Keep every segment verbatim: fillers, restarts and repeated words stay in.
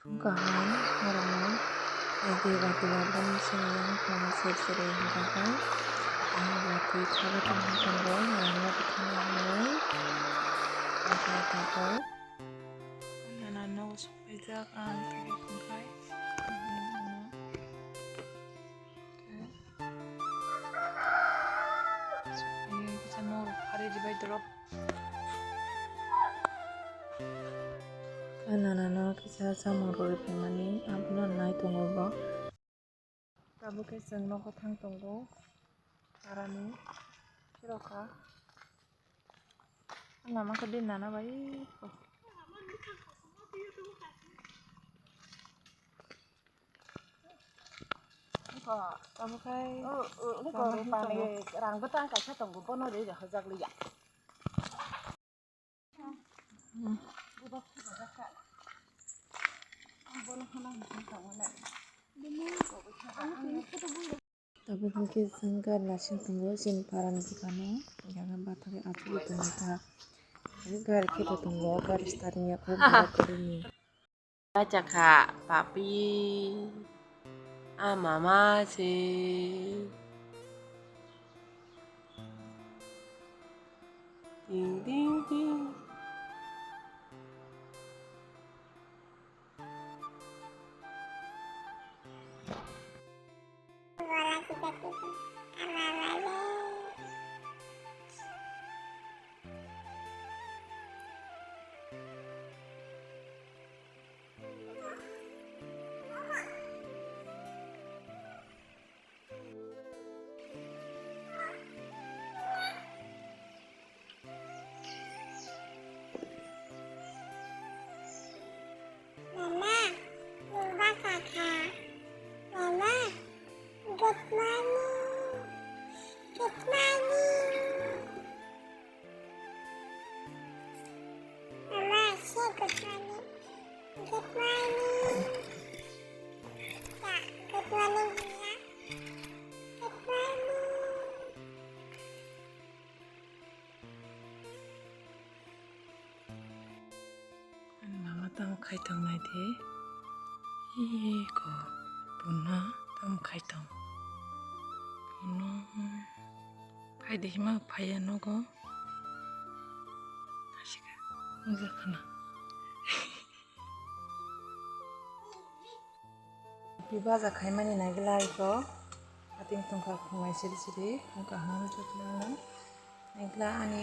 Kaham, norokno age bati labani simi yang tong sir sir yang kaham. Ang bati khaga tong tong bo, norokno bwthang nangmani. Ang khe tabuk. Nana no sok paijak ang tabuk wngkhai. Kisa norok phari ribai drop. Nana no kisa chamung rwui phaimani abono nai tongo bo. Tabuk khe chwng nogo thang tongo. Arani phirokha. Lama khe din nana bai. Tabuk khai. Oh, oh, ini lama khe rupani tongo. Rang bwtang kaisa tongo, bono de hojak liya. Tabuk hwnkhe chwng gari lasing tongo chini parani bwkhano, hwnkhe bathakhe achugwi tongkha. Gari khe bo tongo, gari starting yakho bwla kwrwini. Bacha kha papi, a mama se. Ding ding ding. Mama, nwng bwkha kha? Mama, good morning. Good morning. Mama, say good morning. Good morning. Ya, good morning, Mia. Good morning. Ani mama tamo khai tong nai di. Iko, bunha tamo khai tong. Bunha khai di hima phaiya nogo. Asika, wngja khana. Pi baja khaimani naikla iko. Ating tongkha khumai siri siri, wngkha hwnwi chukla ano. Naikla ani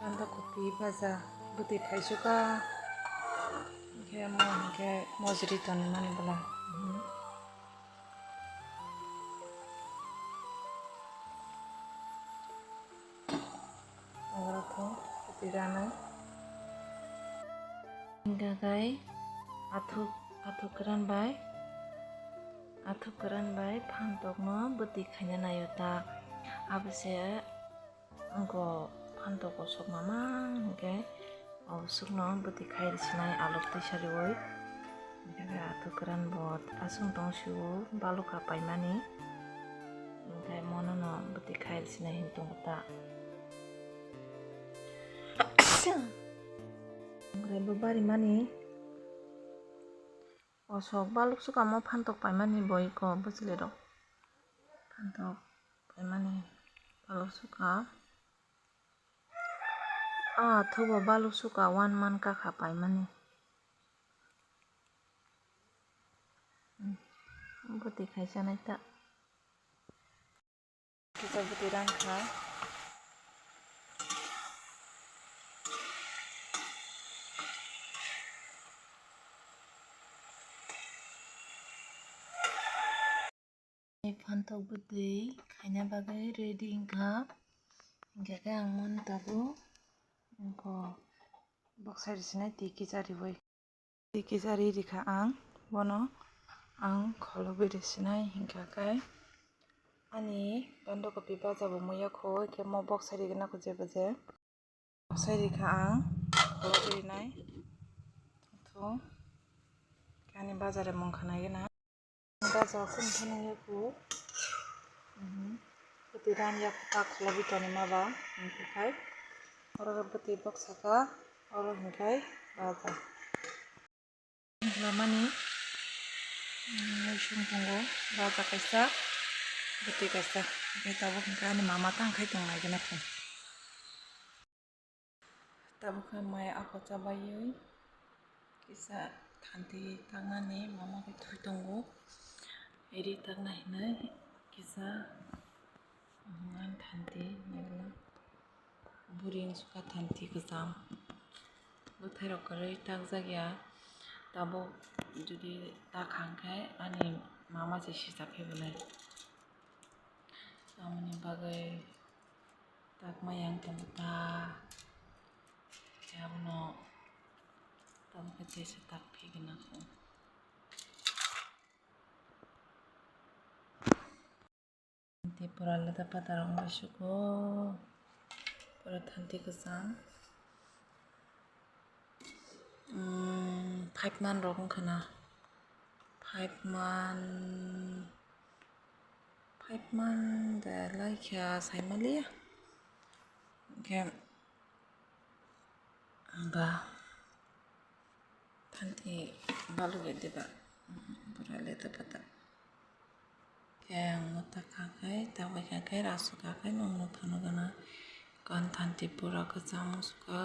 banda kopi baja bwtwi khaisukha. Hwnkhe omo hwnkhe mojri tonwi mani bwla. Oro khe kwtwi ranai. Hingkha khe athuk, athuk kwran bai, athuk kwran bai phan tokno bwtwi khaina naio ta. Abo se wngkha phan tok kosok mama hingkhe. O swkno bwtwi khai rwsinai alok twisa riui. Hingkhe athuk kwran bo aswk tong sio balukha paimani. Hingkhe mono no bwtwi khai rwsinai hinwi tongo ta. Hingkhe bo barimani kosok baluk swkang mo phan tok paimani bo iko bwchwlwi rok. Phan tok paimani baluk swkang. Ah, thubo baluk suka one month kakha paimani. Hmm, bwtwi khaisa nai ta. Kisa bwtwi rang kha. Phan tok bwtwi khaina bagwi ready wngkha. Hingkhe khe ang moni tabuk wngkha boksai rwsinai twi kisa riui. Twi kisa ri rikha ang bono ang kholobwi rwsinai hingkha khe ani banda kopi baja bo muiya kho hwnkhe mo boksai rigwna kho jeba je. Sai rikha ang, kholobwi rinai. Tho, ani bazar mung khanai gana. Bazar kum thani yaku. Mhm. Bwtwi ran yaku ta kholobwi toni ma ba, hingkhe khai. Oro bwtwi boksa kha, oro hingkhai bazar. Mani, mm, muisung tongo, baja kaisa, bwtwi kaisa. Tei tabuk hwnkhe ani mama tang khai tong nai gana khe. Tabuk khe mai aho chabaiwi kisa thanti taknani mama khe thwi tongo. Eri takna hinwi kisa, mm, thanti nagla. Buri wngsuka thanti kwcham. Bwthairok kwrwi takjakya. Tabuk jodi takha hwnkhe ani mama se sisa phai belai. Tamoni bagwi takma yang tongo ta. Abono tamo khe teisa tak phigwna kho. Tei pura leta pata rok bai sugo. Pura thanti kwcham. Umm, five month rok wngkha na. Five month, five month de lai kha saimaliya. Hwnkhe ba thanti balugwi diba, pura leta pata. Khe ang mota kha khai, tabai kha khai, rasu kha khai, nongno phano gana. Kan thanti pura kwcham wngsuka.